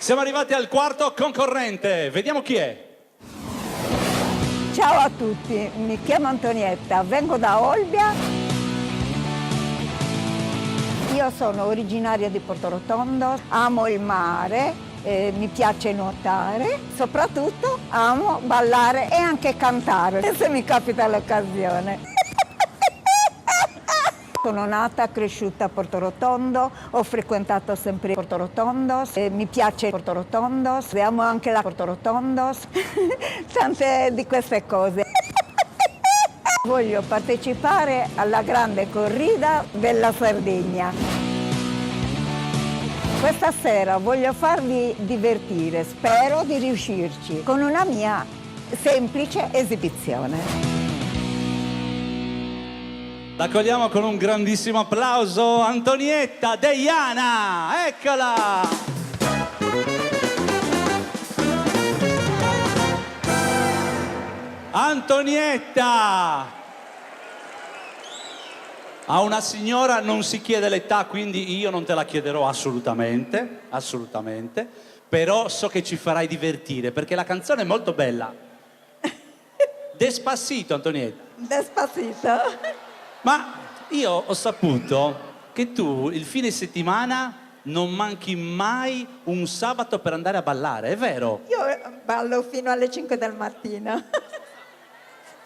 Siamo arrivati al quarto concorrente, vediamo chi è. Ciao a tutti, mi chiamo Antonietta, vengo da Olbia. Io sono originaria di Porto Rotondo, amo il mare, eh, mi piace nuotare, soprattutto amo ballare e anche cantare, se mi capita l'occasione. Sono nata e cresciuta a Porto Rotondo, ho frequentato sempre Porto Rotondo, eh, mi piace Porto Rotondo, amo anche la Porto Rotondo, tante di queste cose. Voglio partecipare alla grande corrida della Sardegna. Questa sera voglio farvi divertire, spero di riuscirci, con una mia semplice esibizione. L'accogliamo con un grandissimo applauso Antonietta Deiana, eccola! Antonietta! A una signora non si chiede l'età, quindi io non te la chiederò assolutamente, assolutamente, però so che ci farai divertire perché la canzone è molto bella. Despacito, Antonietta. Despacito. Ma io ho saputo che tu il fine settimana non manchi mai un sabato per andare a ballare, è vero? Io ballo fino alle 5 del mattino.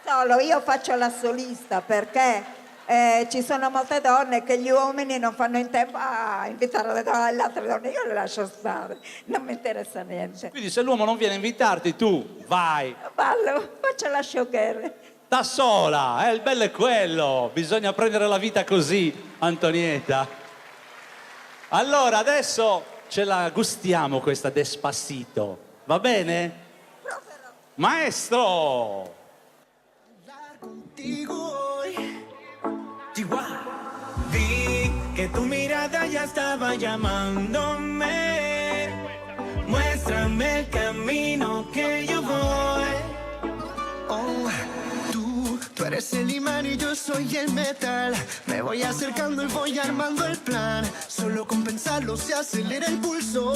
Solo io faccio la solista perché eh, ci sono molte donne che gli uomini non fanno in tempo a invitare le, donne, le altre donne, io le lascio stare, non mi interessa niente. Quindi se l'uomo non viene a invitarti, tu vai. Ballo, faccio la showgirl. Da sola, eh, il bello è quello, bisogna prendere la vita così, Antonietta. Allora, adesso ce la gustiamo questa Despacito, va bene? Maestro! Vi que tu mirada ya estaba llamándome. Muéstrame el camino que yo voy. Oh, tú, tú eres el imán y yo soy el metal. Me voy acercando y voy armando el plan. Solo con pensarlo se acelera el pulso.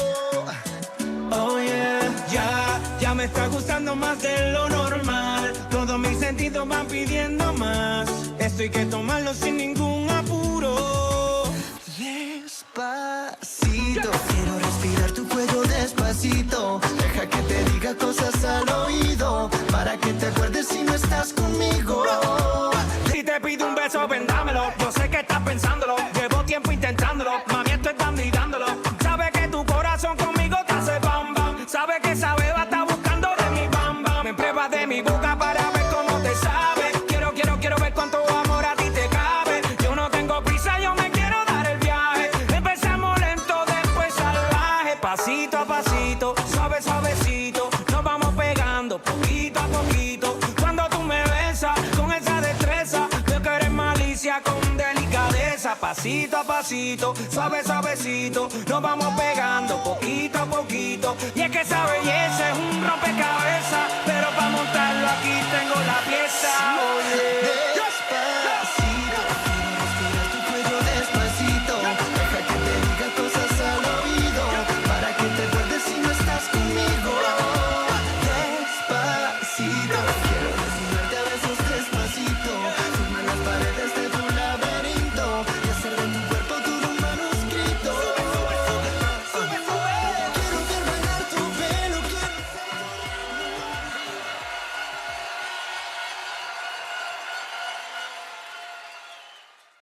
Oh yeah, ya, ya me está gustando más de lo normal. Todos mis sentidos van pidiendo más. Esto hay que tomarlo sin ningún apuro. Despacito, quiero respirar tu cuello despacito. Deja que te diga cosas al oído. Para que te acuerdes si no estás conmigo. Si te pido un beso, ven dámelo. Yo sé que estás pensándolo. Llevo tiempo intentándolo. Mami, estoy dando y dándolo. Sabe que tu corazón conmigo te hace bam bam. Sabe que esa beba está buscando de mi bam bam. Me pruebas de mi boca para ver cómo te sabe. Quiero, quiero, quiero ver cuánto amor a ti te cabe. Yo no tengo prisa, yo me quiero dar el viaje. Empezamos lento, después salvaje. Pasito a pasito, suave, suavecito. Nos vamos pegando poquito a poquito. Cuando tú me besas con esa destreza, veo que eres malicia con delicadeza. Pasito a pasito, suave, suavecito. Nos vamos pegando poquito a poquito. Y es que esa belleza es un rompecabezas. Pero para montarlo aquí tengo la pieza. Oh, yeah.